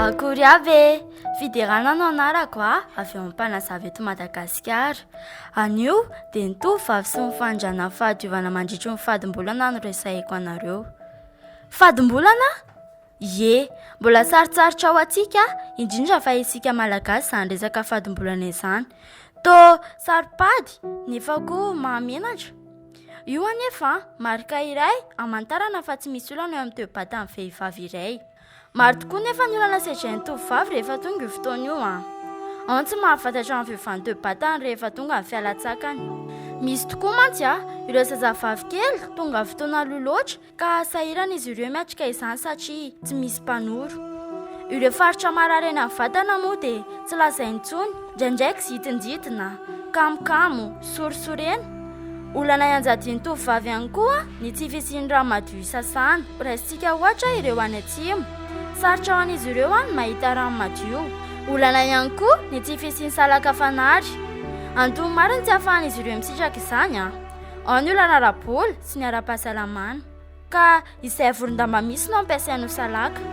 Akory aby e! Fiderana no anarako a, avy ao Ampanazava eto Madagasikara. Anio dia ny tovovavy sy ny fandrana ny fahadiovana mandritry ny fadimbolana no resahiko anareo. Fadimbolana? Ie, mbola sarotsarotra ho antsika, indrindra fa isika Malagasy izany resaka fadimbolana izany. Toa saro-pady nefa koa mahamenatra. Io anefa marika iray hamantarana fa tsy misy olana eo amin'ny toe-batan'ny vehivavy iray. Maro tokoa nefa ny olana sedrain'ny tovovavy rehefa tonga io fotoana io an. Ao ny tsy mahafantatra ny fiovan'ny toe-batany rehefa tonga ny fialan-tsakany. Misy tokoa mantsy ireo zazavavy kely tonga fotoana aloha loatra Ka sahirana izy ireo miatrika izany satria tsy misy mpanoro. Ireo faritra marary eny amin'ny vatana moa dia tsy lazaina intsony, indraindray kizitinjitina, kamokamo, sorisorena. Olana ianjadian'ny tovovavy ihany koa ny tsy fisian'ny rano madio hisasana. Raisintsika ohatra ireo any atsimo. Sarotra ho an'izy ireo ny mahita rano madio. Olana ihany koa ny tsy fisian'ny salaka fanary. Antony maro ny tsy ahafahan'izy ireo misitraka izany. Ao ny olana ara-bola sy ny ara-pahasalamana. Ka izay voron-damba misy no ampiasainy ho salaka.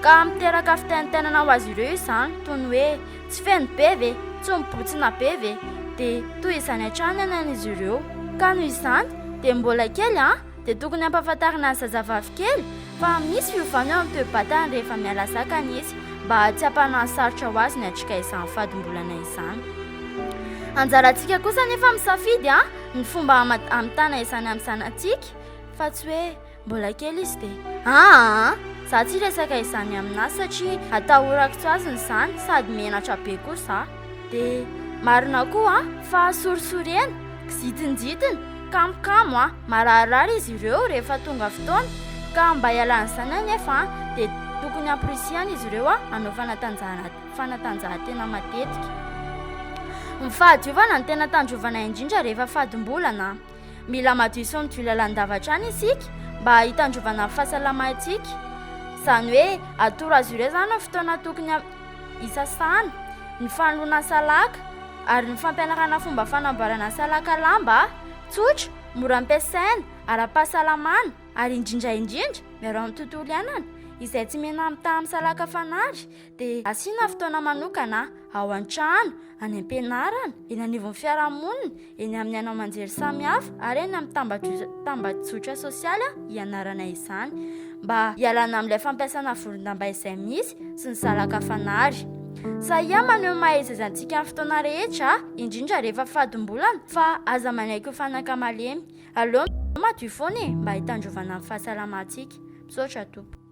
Ka miteraka fitaintainana ho azy ireo izany, toy ny hoe tsy feno be ve, tsy mibontsina be ve, dia toy izany hatrany ny anan'izy ireo. Ka noho izany dia mbola kely an, dia tokony hampahafantarina ny zazavavy kely fa misy fiovana eo amin'ny toe-batany rehefa miala sakana izy, mba tsy hampanano sarotra ho azy ny hatrika izany fadimbolana izany. Anjarantsika kosa anefa misafidy an, ny fomba hamitana izany amin'ny zanatsika fa tsy hoe mbola kely izy dia aa za tsy hiresaka izany aminazy satria atahorako tsy azony izany sady menatra be koa za. Dia marina koa fa sorisorena, kizitinjitina, kamokamo a, mararirary izy ireo rehefa tonga fotoana ka mba hialan'izany anefa dia tokony hamporisihana izy ireo hanao fanatanjahana fanatanjahantena matetika. Ny fahadiovana no tena tandrovana indrindra rehefa fadimbolana. Mila madio sy midio lalandava hatrany isika mba hitandrovana ny fahasalamantsika. Izany hoe atoro azy ireo izany ny fotoana tokony hisasana, ny fanoloana salaka ary ny fampianarana fomba fanamboarana salaka lamba tsotra, mora ampiasaina, ara-pahasalamana ary indrindra indrindra miaro amin'ny tontolo iainana izay tsy mena-mitaha amin'ny salaka fanary dia asiana fotoana manokana ao an-trano, any am-pianarana, eny anivon'ny fiarahamonina, eny amin'ny haino aman-jery samihafa ary eny amin'ny tambajotra sosialy hianarana izany mba hialana amin'ilay fampiasana volon-damba izay misy sy ny salaka fanary. Sahia maneho ny maha izy azy antsika amin'ny fotoana rehetra, indrindra rehefa fadimbolana, fa aza manaiky ho fanaka malemy. Aleo madio foana e, mba hitandrovana ny fahasalamantsika. Misaotra tompoko.